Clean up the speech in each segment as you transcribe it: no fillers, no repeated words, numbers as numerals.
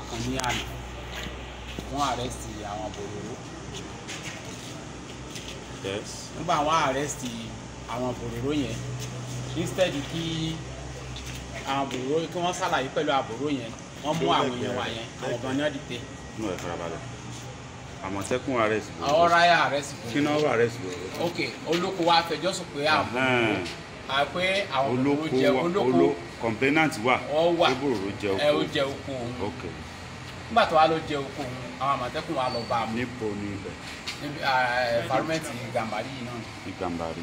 kan ní àná, wọ́n arrest àwọn bòròró. Yes. Nígbà wọ́n arrest àwọn bòròró yẹn, instead kí àwọn bòròró kí wọ́n ṣàlàyé pẹ̀lú àbòrò yẹn, wọ́n mú àwọn èèyàn wa yẹn, àwọn ọ̀bọ̀n náà dìde. Inú ẹ̀ farabalẹ̀. Àmọ̀tẹ́kùn arrest bòròró. Àwọn ráyà arrest Kí bòròró. náà wà arrest bòròró? Ok, olóko wa fẹjọ́ sùn pé àwọn bòròró àpé àwọn bòròró Olóko jẹ wa olóko complainant wà. Wọ́n wà. Pé bòròró jẹ Ẹ ó oko. jẹ oko òun. Ok. Nígbà tó wá ló jẹ oko òun, àwọn Àmọ̀tẹ́kùn wa lọ bá a mú. Níbo ni ibẹ̀? Níbi environment Gàmbàrí yìí náà. Ní Gàmbàrí.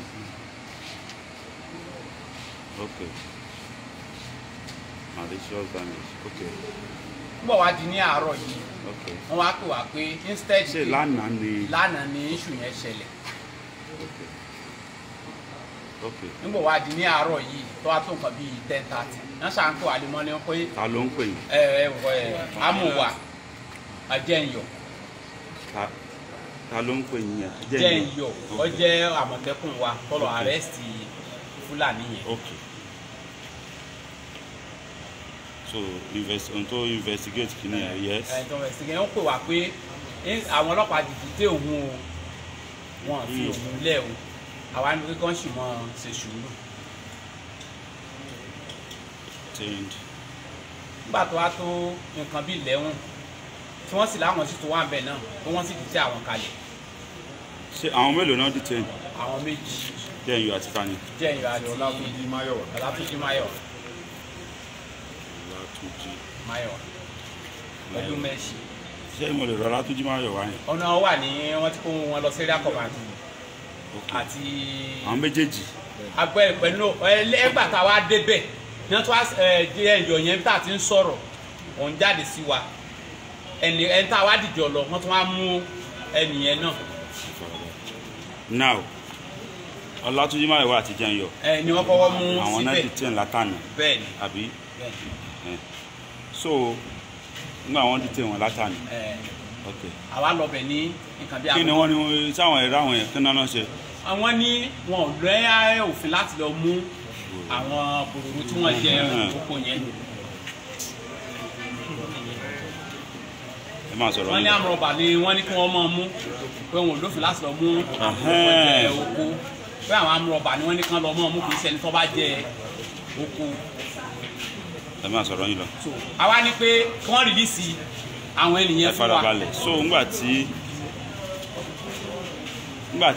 Ok. Malicious damage. Ok. Nígbà wá di ní àárọ̀ yìí, Ok. wọ́n wá pè wá pé instead Ṣé lánàá ni? Lánàá ni issue yẹn ṣẹlẹ̀. Ok. Ok. Nígbà wá di ní àárọ̀ yìí tó wá tó nǹkan bíi 10:30, wọ́n ṣà ń pè wá lemọ́ ní pé Ta ló ń pè yín? ẹ ẹ ẹ amúwà Ajẹ́nyọ̀. Ta ló ń pè yín yẹn? Jẹ́nyọ̀ ó Ok. jẹ́ Àmọ̀tẹ́kùn wa tọ́lọ̀ Ok. arrest Fúlàní yẹn. Ok. So invest ohun tó investigate kìíní yẹn, yes. Ẹ tó investigate, wọ́n pè wá pé àwọn ọlọ́pàá dìde dé òun o, wọn fi òun lẹ̀ o, àwa ní kíkọ́ sì mọ́ ṣe sùúrù. Change. Nígbà tó wá tó nǹkan bíi 11, tí wọ́n sì láwọn sì tó wà ń bẹ̀ náà, tí wọ́n sì dìde àwọn kalẹ̀. Ṣé àwọn mélòó náà detain? Àwọn méjì. Jẹ́nyọ̀ àti tani? Jẹ́nyọ̀ àti Ọlátúnjí Máyọ̀wá. Ọlátúnjí Máyọ̀wá. Ọlátúnjí Máyọ̀wá pẹ̀lú mẹ́ṣì. Ṣé mo lè rọ Ọlátúnjí Máyọ̀wá yẹn? Ọ̀nà wà ní wọ́n ti kó wọn lọ sí area command. Ok. Àti Àwọn méjèèjì. Agbẹ́ pẹ̀lú ẹgbà tá a wá débẹ̀ ní wọ́n tún wá Jẹ́nyọ̀ yẹn tá a ti ń sọ̀rọ̀ òun jáde sí wa, ẹni ẹni tá a wá dìjọ lọ, wọ́n tún wá mú ẹnìyẹn náà. Now, Ọlátúnjí Máyọ̀wá àti Jẹ́nyọ̀. Ẹ ni wọ́n kọ́kọ́ mú Àwọn náà síbẹ̀. detain látànà. Bẹ́ẹ̀ ni. Àbí? Bẹ́ẹ̀ ni. So, nígbà wọ́n detain wọn látànà. Ẹ Ok. àwa lọ bẹ̀ ní nǹkan bí Kí ni wọ́n ní sáwọn ẹ̀rọ àwọn yẹn kí náà ṣe? Àwọn ní wọn ò lẹ́yà òfin láti lọ mú àwọn bòròrò tí wọ́n jẹ oko yẹn. Ẹ máa sọ̀rọ̀ Wọ́n ní nílẹ̀. àmọ̀rọ̀bà ni wọ́n ní kí wọ́n máa mú, pé wọn ò lófin láti lọ mú àwọn tí wọ́n jẹ oko, pé àwọn àmọ̀rọ̀bà ni wọ́n ní kí wọ́n lọ mú, kì í ṣe ẹni tó bá jẹ oko. Ẹ máa sọ̀rọ̀ yín lọ. So àwa ní pé kí wọ́n rìlíìsì àwọn ènìyàn Ẹ fún wa. farabalẹ̀. So ńgbà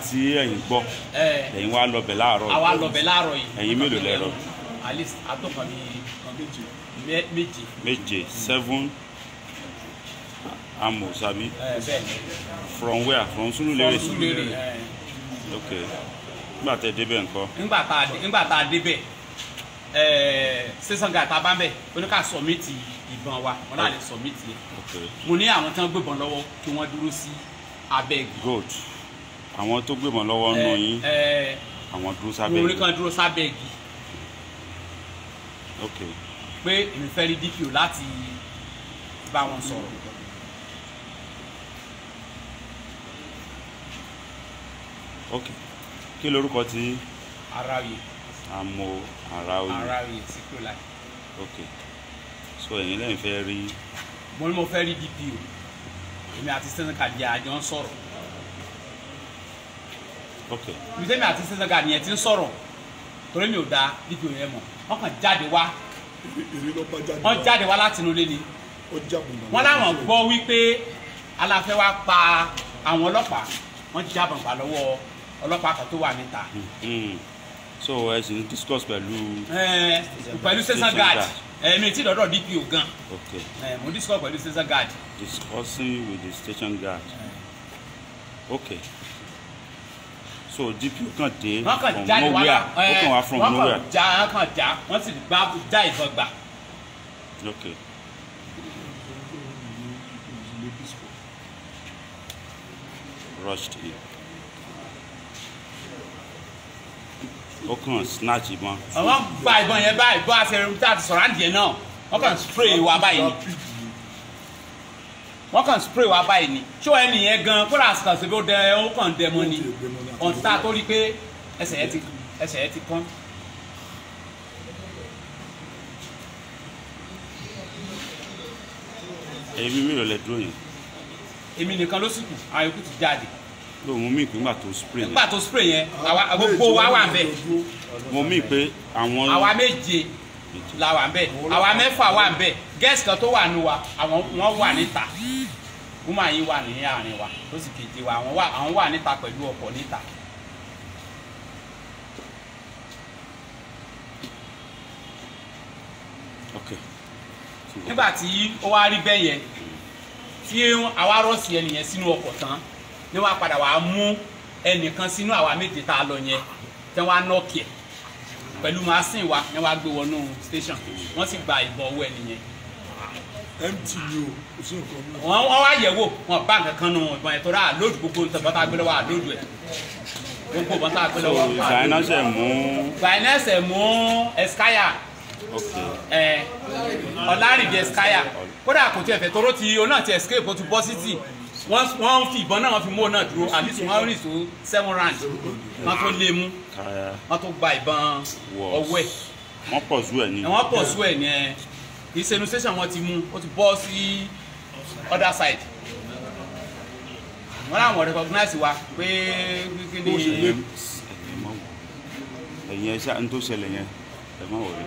tí ẹ̀yin gbọ́, ẹ̀yin wá lọ bẹ̀ láàárọ̀ yìí. Àwa lọ bẹ̀ láàárọ̀ yìí. Ẹ̀yin mélòó lẹ lọ? At least àtọkàn bíi méje. Méje, 7 amos àbí? Bẹ́ẹ̀ ni. From where? From Surulere? From Surulere. Ok. Nígbà tẹ́ débẹ̀ ńkọ́? Nígbà tá a débẹ̀, station guard tá a bá ń bẹ̀, ó ní ká submit ìbọn wa, wọn náà lè submit yẹn. Ok. Mo ní àwọn tí wọ́n gbébọn lọ́wọ́ kí wọ́n dúró sí abẹ́ igi. Good. Àwọn tó gbébọn lọ́wọ́ nù yín, àwọn dúró sábẹ́ Mo ní igi. kí wọ́n dúró sábẹ́ igi. Ok. Pé èmi fẹ́ rí DPO láti bá wọn sọ̀rọ̀. Ok. Kí lorúkọ tí? Aráoyè. Amo Aráoyè. Aráoyè Síkírù Láì. Ok. So ẹ̀yin lẹ́yìn fẹ́ rí. Mo ní mo fẹ́ rí DPO. Èmi àti station guard yẹn àjọ ń sọ̀rọ̀. Ok. Ibi tẹ́mi àti station guard yẹn ti ń sọ̀rọ̀, torí mi ò da DPO yẹn mọ̀. Wọ́n kàn jáde wá. Èrè ló bá jáde. Wọ́n jáde wá láti inú ilé ni. Ó jábọ̀ mọ́. Wọ́n láwọn gbọ́ wípé aláfẹ́ wá pa àwọn ọlọ́pàá. Wọ́n jábọ̀ gbà lọ́wọ́ ọlọ́pàá kan tó wà níta. So ẹ sì ń discuss pẹ̀lú. Pẹ̀lú station guard. Mi ti dọ̀dọ̀ DPO gan. Ok. Mo discuss pẹ̀lú station guard. Discussing with the station guard. Ok. So DPO kàn dé Wọ́n kàn from jáde wá nowhere. Ó kàn wá from wọ́n nowhere. kàn já, wọ́n kàn já, wọ́n sì gbá já ìbọn gbà. Ok. Rushed in. Ó kàn snatch ìbọn. Àwọn gba ìbọn yẹn báyìí, bó a ṣe tá a ti sọ̀rọ̀ àǹdíyẹn náà, wọ́n kàn spray wa báyìí ni. Wọ́n kàn spray wa báyìí ni. Ṣé ẹni yẹn gan kó làásì kàn sí bí ó dẹ, ó kàn dẹ mọ́ ni. Ọ̀n tá a tó rí pé ẹsẹ̀ yẹn ti kán. Ẹ̀yin mélòó lẹ dúró yẹn? Èmi nìkan ló sì kù, àwọn yòókù ti jáde. Ló mú mi pé nígbà tó spray yẹn. Nígbà tó spray yẹn, àwa gbogbo wa wà ń bẹ̀. Mo mí pé àwọn. Àwa méje la wà ń bẹ̀, àwa mẹ́fà wà ń bẹ̀. Gẹ́ẹ̀sì kan tó wà nù wa, àwọn wọ́n wà níta. Woman yìí wà ní àárín wa, ó sì keje wa, àwọn wà níta pẹ̀lú ọkọ̀ níta. Ok. Nígbà tí ó wá rí bẹ́ẹ̀ yẹn, tí àwa rọ́ọ̀sì ẹnìyẹn sínú ọkọ̀ tán, ní wàá padà wàá mú ẹnìkan sínú àwa méje tá a lọ yẹn, tí wọ́n á nọ́ọ̀kì ẹ̀ pẹ̀lú màsín wa, ní wàá gbé wọnú station, wọ́n sì gba ìbọn ọwọ́ ẹnìyẹn. Mt ni o, kò sí nǹkan mú. Wọ́n wá yẹ̀ wò, wọ́n bá nǹkan kan nù ìbọn yẹn tó rà lóòdù gbogbo nǹkan bọ́tà gbé lọ́wọ́ àlóòdù ẹ̀ gbogbo bọ́tà gbé lọ́wọ́. Ìgbà yẹn náà ṣe mú. Ìgbà yẹn náà ṣe mú ẹ̀skáyà. Ok. Ọ̀làrìndì ẹ̀skáyà, kódà kò tiẹ̀ fẹ́ toró ti òun náà ti escape, ó ti bọ́ sí tì. Wọ́n fi ìbọn náà, wọ́n fi mú òun náà dúró, at least wọ́n rìn tó 7 round, wọ́n tó lé mú, wọ́n tó gba ìbọn ọwọ́ ẹ̀. Wọ́n pọ̀ sú ẹ̀ ní. Wọ́n pọ̀ sú ẹ̀ ní ẹ̀. Kì í ṣe inú station wọ́n ti mú, ó ti bọ́ sí other side. Wọ́n láwọn recognize wa pé kí ni. Ẹ̀yin ẹ̀ ṣá ń tó ṣẹlẹ̀ yẹn, ẹ má wọlé.